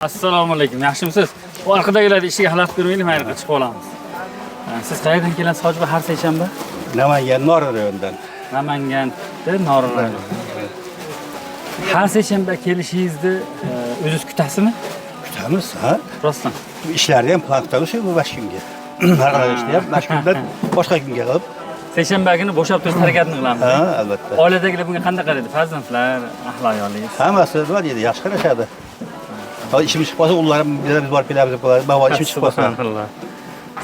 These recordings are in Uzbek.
Assalomu alaykum. Yaxshimisiz? Bu orqadagilarni ishiga xalaqit bermaylik, mayli chiqib olamiz. Siz qayerdan kelasiz, hoji, har seshanba? Namangan, Norin rayonidan. Namanganda, Norin rayoni. Har seshanba kelishingizni o'zingiz kutasizmi? Kutamiz, ha? Rostdan. Ishlarni ham plan qilamiz bu boshqa kunga. Har qalay ishni ham boshqa kundan boshqa kunga qilib. Seshanba kuni bo'shab turish harakatini qilamiz. Ha, albatta. Oiladagilar bunga qanday qaraydi? Farzandlar, ahli ayolingiz? Hammasi nima deydi, yaxshi qarashadi. Hozir ishim chiqib qolsa, ular ham biz borib kelamiz deb qo'yadi. Babo ishim chiqib qolsa. Subhanalloh.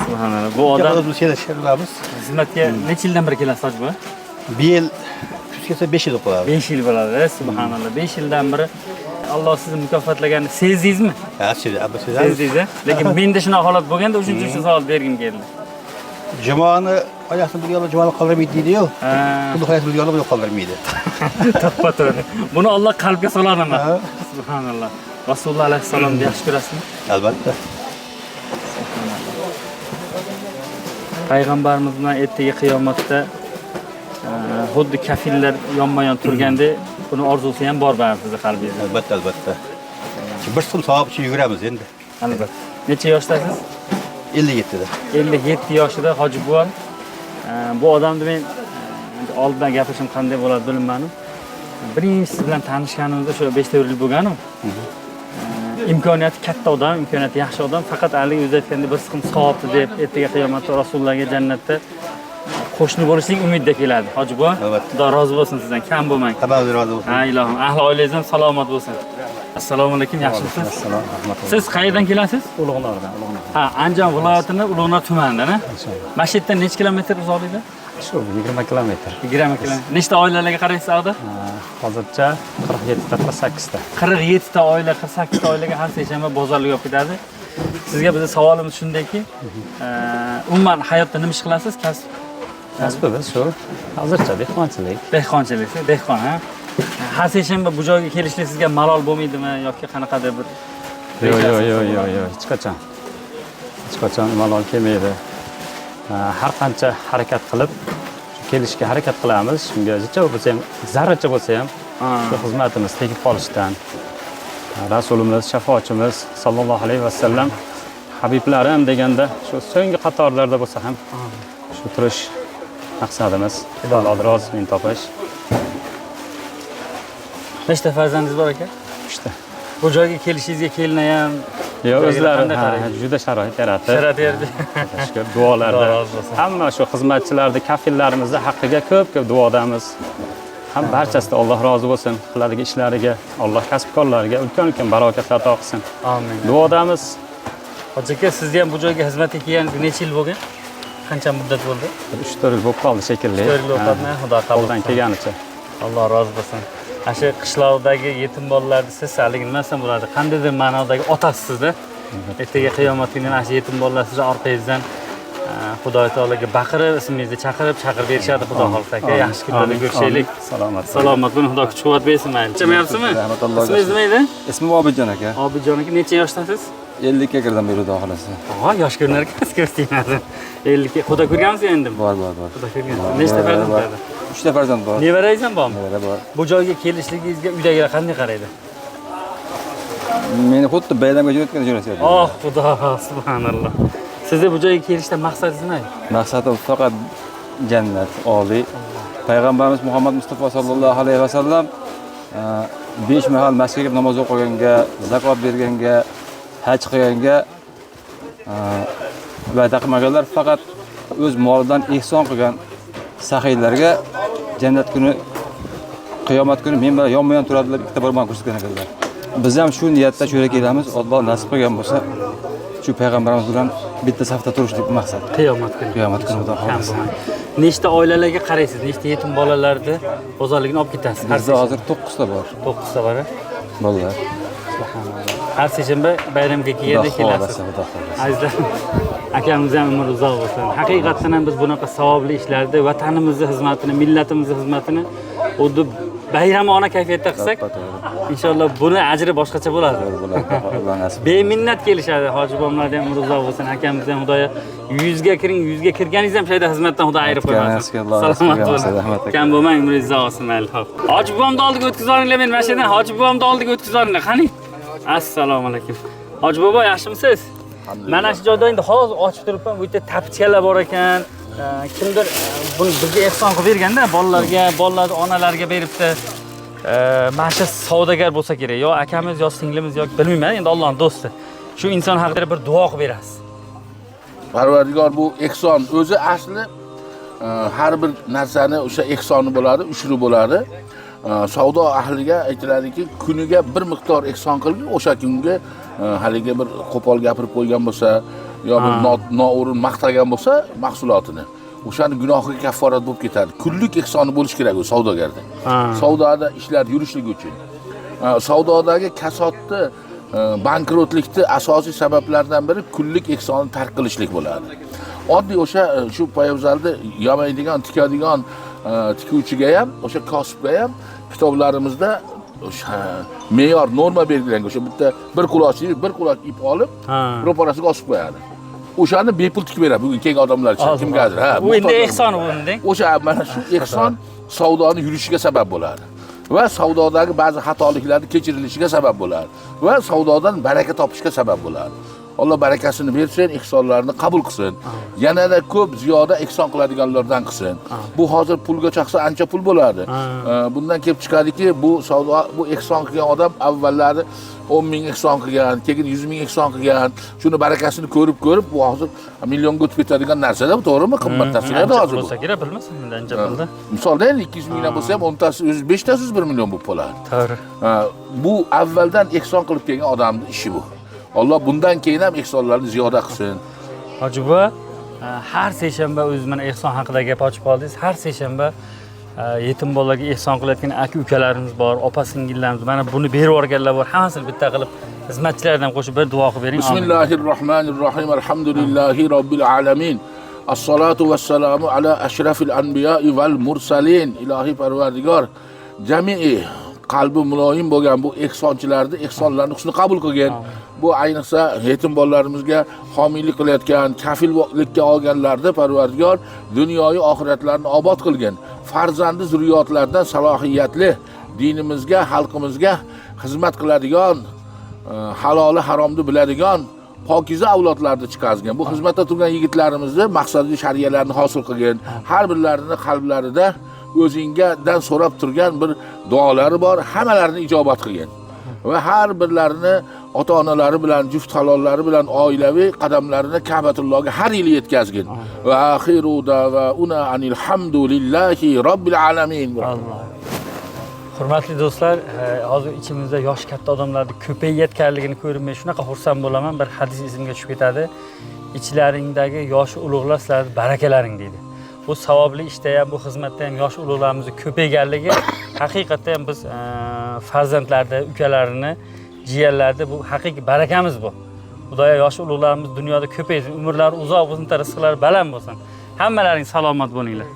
Subhanalloh. Bu odam o'zimiz kelamiz. Xizmatga necha yildan beri kelasiz, hoji buva? Bu yil kuz kelsa 5 yil bo'ladi. 5 yil bo'ladi, subhanalloh. 5 yildan beri Alloh sizni mukofotlaganini sezdingizmi? Ha, sezamiz. Sezdingiz, lekin menda shunaqa holat bo'lganda, o'shuning uchun shu savol bergim keldi. Jumoni foydasini bilganlar jumoni qoldirmaydi deydi-yu. Pulni foydasini bilganlar buni qoldirmaydi. To'ppa to'g'ri. Buni Alloh qalbga soladimi? Subhanalloh. Rasululloh alayhissalomni yaxshi ko'rasizmi? Albatta. Payg'ambarimiz bilan ertaga qiyomatda xuddi kafillar yonma-yon turganda buni orzusi ham bor baribir sizni qalbingizda. Albatta, albatta. Bir so'm savob uchun yuguramiz endi. Albatta. Necha yoshdasiz? 57da. 57 yoshida hoji buva. Bu odamni men oldindan gapirishim qanday bo'ladi bilmadim. Birinchi siz bilan tanishganimizda shu 5-4 yil bo'lgan-u. Imkoniyati katta odam, imkoniyati yaxshi odam, faqat haligi o'zi aytgandek bir siqim savobni deb ertaga qiyomatda Rasulullohga jannatda qo'shni bo'lishlik umidida keladi. Hoji buva, Xudo rozi bo'lsin sizdan, kam bo'lmang. Hammamiz rozi bo'lsin. Ha, ilohim, ahli oilangiz ham salomat bo'lsin. Assalomu alaykum, yaxshimisiz? Assalom, rahmatulloh. Siz qayerdan kelasiz? Ulug'nordan, Ulug'nor. Ha, Andijon viloyatini Ulug'nor tumanidan, ha? Mana shu yerdan necha kilometr uzoqlikda? Shu 20 kilometr. 20 kilometr. Nechta oilalarga qaraysiz ag'da? Hozircha 47 ta, 48 ta. 47 ta oila, 48 ta oilaga har seshanba bozorlik olib ketadi. Sizga bizning savolimiz shundayki, umuman hayotda nima ish qilasiz? Kasb? Kasbimiz shu. Hozircha dehqonchilik. Dehqonchilik, dehqon, ha? Har seshanba bu joyga kelishlik sizga malol bo'lmaydimi yoki qanaqadir bir Yo'q, yo'q, yo'q, yo'q, yo'q, hech qachon. Hech qachon malol kelmaydi. Har qancha harakat qilib kelishga harakat qilamiz. Shunga jicha bo'lsa ham, zarracha bo'lsa ham shu xizmatimiz tegib qolishdan. Rasulimiz, shafoatchimiz sallallohu alayhi vasallam habiblarim deganda shu so'nggi qatorlarda bo'lsa ham shu turish maqsadimiz. Alloh roziligini topish. Nechta farzandingiz bor aka? 3 ta. Bu joyga kelishingizga kelini ham Yo'q, o'zlari juda sharoit yaratdi. Sharoit yaratdi. Shukur, duolarda. Hamma shu xizmatchilarni, kafillarimizni haqqiga ko'p-ko'p duodamiz. Ham barchasida Alloh rozi bo'lsin, qiladigan ishlariga, Alloh kasbkorlarga ulkan-ulkan barokatlar ato qilsin. Amin. Duodamiz. Hoji aka, sizni ham bu joyga xizmatga kelganingizga necha yil bo'lgan? Qancha muddat bo'ldi? 3-4 yil bo'lib qoldi shekilli. 3-4 yil bo'lib qoldi, Xudo qabul Qo'ldan kelganicha. Alloh rozi bo'lsin. Ana shu qishloqdagi yetim bolalarni siz haligi nima desam bo'ladi, qandaydir ma'nodagi otasizda. Ertaga qiyomat kuni ana shu yetim bolalar sizni orqangizdan Xudo taologa baqirib, ismingizni chaqirib, chaqirib berishadi Xudo xohlasa aka. Yaxshi kunlarda ko'rishaylik. Salomat. Salomat bo'ling, Xudo kuch quvvat bersin mayli. Chamayapsizmi? Ismingiz nima edi? Ismim Obidjon aka. Obidjon aka, necha yoshdasiz? 50 ga kirdim bu Xudo xohlasa. Og'a, yosh ko'rinar ekansiz, ko'rsatmaydi. 50 ga Xudo ko'rganmisiz endi? Bor, bor, bor. Xudo ko'rgansiz. Nechta farzand bor? 3 ta farzand bor. Nevarangiz ham bormi? Nevara bor. Bu joyga kelishligingizga uydagilar qanday qaraydi? Meni xuddi bayramga jo'natgan jo'natyapti. Oh, Xudo, subhanalloh. Sizni bu joyga kelishdan maqsadingiz nima? Maqsadim faqat jannat, oliy. Payg'ambarimiz Muhammad Mustafa sallallohu alayhi vasallam 5 mahal masjidga kirib namoz o'qiganga, zakot berganga, haj qilganga va'da qilmaganlar, faqat o'z molidan ehson qilgan saxiylarga jannat kuni, qiyomat kuni men bilan yonma-yon turadilar, ikkita barmoq ko'rsatgan ekanlar. Biz ham shu niyatda shu yerga kelamiz. Alloh nasib qilgan bo'lsa, shu payg'ambarimiz bilan bitta safda turishlik maqsad. Qiyomat kuni. Qiyomat kuni Xudo xohlasa. Nechta oilalarga qaraysiz? Nechta yetim bolalarni bozorligini olib ketasiz? Bizda hozir 9 ta bor. 9 ta bor. Bolalar. Subhanalloh. Har seshanba bayramga kelganda kelasiz. Xudo xohlasa. Azizlar, akamiz ham umri uzoq bo'lsin. Haqiqatan ham biz bunaqa savobli ishlarda vatanimizni xizmatini, millatimizni xizmatini xuddi bayramona kayfiyatda qilsak, inshaalloh buni ajri boshqacha bo'ladi. Beminnat kelishadi. Hoji bobomlar ham umri uzoq bo'lsin, akamiz ham Xudoyo 100 ga kiring, 100 ga kirganingiz ham shayda xizmatdan Xudo ayirib qo'ymasin. Salomat bo'ling. Kam bo'lmang, umringiz uzoq bo'lsin, mayli. Xo'p. Hoji bobomni oldiga o'tkazib yuboringlar meni mashinadan. Hoji bobomni oldiga o'tkazib yuboringlar. Qani? Assalomu alaykum. Hoji bobo, yaxshimisiz? Mana shu joyda endi hozir ochib turibman, bu yerda tapichkalar bor ekan. Kimdir buni bizga ehson qilib berganda, bolalarga, bolalarni onalariga beribdi. Mana shu savdogar bo'lsa kerak, yo akamiz, yo singlimiz, yo bilmayman, endi Allohning do'sti. Shu inson haqida bir duo qilib berasiz. Parvardigor, bu ehson o'zi asli har bir narsani o'sha ehsoni bo'ladi, ushri bo'ladi. Savdo ahliga aytiladiki, kuniga bir miqdor ehson qilgin, o'sha kunga haligi bir qo'pol gapirib qo'ygan bo'lsa, yo bir noo'rin maqtagan bo'lsa mahsulotini, o'shani gunohiga kafforat bo'lib ketadi. Kunlik ehsoni bo'lishi kerak u savdogarda. Savdoda ishlar yurishligi uchun. Savdodagi kasodni, bankrotlikni asosiy sabablaridan biri kunlik ehsonni tark qilishlik bo'ladi. Oddiy o'sha shu poyabzalni yamaydigan, tikadigan tikuvchiga ham, o'sha kosibga ham kitoblarimizda o'sha me'yor, norma belgilangan. O'sha bitta bir quloch, bir quloch ip olib, ro'parasiga osib qo'yadi. O'shani bepul tikib beradi bugun kelgan odamlar uchun, kimgadir. Ha, bu endi ehson bu. O'sha mana shu ehson savdoni yurishiga sabab bo'ladi. Va savdodagi ba'zi xatoliklarni kechirilishiga sabab bo'ladi. Va savdodan baraka topishga sabab bo'ladi. Alloh barakasini bersin, ehsonlarni qabul qilsin. Yanada ko'p ziyoda ehson qiladiganlardan qilsin. Bu hozir pulga chaqsa ancha pul bo'ladi. Bundan kelib chiqadiki, bu savdo, bu ehson qilgan odam avvallari 10 ming ehson qilgan, keyin 100 ming ehson qilgan. Shuni barakasini ko'rib-ko'rib bu hozir millionga o'tib ketadigan narsa-da, bu to'g'rimi? Qimmat narsalar hozir bu. Bo'lsa kerak, bilmasim, endi ancha pulda. Misolda endi 200 mingdan bo'lsa ham 10 tasi, o'zi 5 tasi 1 million bo'lib qoladi. To'g'ri. Bu avvaldan ehson qilib kelgan odamning ishi bu. Alloh bundan keyin ham ehsonlarni ziyoda qilsin. Hoji buva, har seshanba o'zi mana ehson haqida gap ochib qoldingiz. Har seshanba yetim bolalarga ehson qilayotgan aka-ukalarimiz bor, opa-singillarimiz, mana buni berib yuborganlar bor. Hammasini bitta qilib xizmatchilardan qo'shib bir duo qilib bering. Bismillahirrohmanirrohim. Alhamdulillahi robbil alamin. As-salatu vas-salamu ala ashrafil anbiya'i val mursalin. Ilohiy Parvardigor, jami'i qalbi muloyim bo'lgan bu ehsonchilarni ehsonlarini husni qabul qilgin. Bu ayniqsa yetim bolalarimizga homiylik qilayotgan, kafillikka olganlarni Parvardigor dunyoyu oxiratlarini obod qilgin. Farzandi zurriyotlardan salohiyatli, dinimizga, xalqimizga xizmat qiladigan, haloli haromni biladigan pokiza avlodlarni chiqargin. Bu xizmatda turgan yigitlarimizni maqsadli shariyalarni hosil qilgin. Har birlarini qalblarida o'zingdan so'rab turgan bir duolari bor, hammalarini ijobat qilgin. Va har birlarini ota-onalari bilan, juft halollari bilan oilaviy qadamlarini Ka'batullohga har yili yetkazgin. Va axiru da'vauna anil hamdulillahi robbil alamin. Alloh. Hurmatli do'stlar, hozir ichimizda yosh katta odamlarni ko'payayotganligini ko'rib men shunaqa xursand bo'laman. Bir hadis esimga tushib ketadi. Ichlaringdagi yosh ulug'lar sizlarning barakalaring deydi. Bu savobli ishda ham, bu xizmatda ham yosh ulug'larimizni ko'payganligi haqiqatda ham biz farzandlarni, ukalarini, jiyanlarni bu haqiqiy barakamiz bu. Xudoyo yosh ulug'larimiz dunyoda ko'paysin, umrlari uzoq bo'lsin, rizqlari baland bo'lsin. Hammalaring salomat bo'linglar.